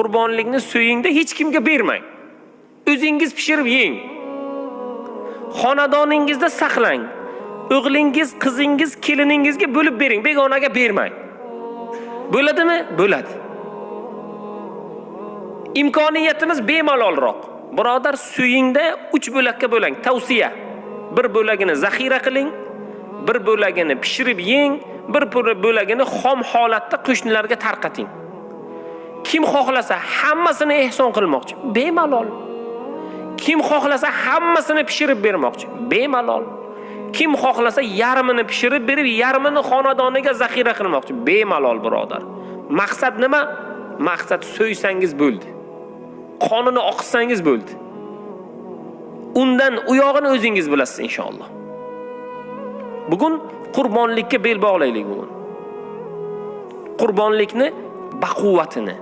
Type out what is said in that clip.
Qurbonlikni so'yingda hech kimga bermang. O'zingiz pishirib yeng. Xonadoningizda saqlang. O'g'lingiz, qizingiz, keliningizga bo'lib bering, begonaga bermang. Bo'ladimi? Bo'ladi. Imkoniyatimiz bemalolroq. Birodar, so'yingda 3 bo'lakka bo'lang. Tavsiya. Bir bo'lagini zaxira qiling, bir bo'lagini pishirib yeng, bir bo'lagini xom holatda qo'shnilarga tarqating. Kim xohlasa hammasini ehson qilmoqchi, bemalol. Kim xohlasa hammasini pishirib bermoqchi, bemalol. Kim xohlasa yarmini pishirib berib, yarmini xonadoniga zaxira qilmoqchi, bemalol birodar. Maqsad nima? Maqsad so'ysangiz bo'ldi. Qonini oqizsangiz bo'ldi. Undan u yog'ini o'zingiz bilasiz inshaalloh. Bugun qurbonlikka bel bog'laylik bugun. Qurbonlikni baquvvatini.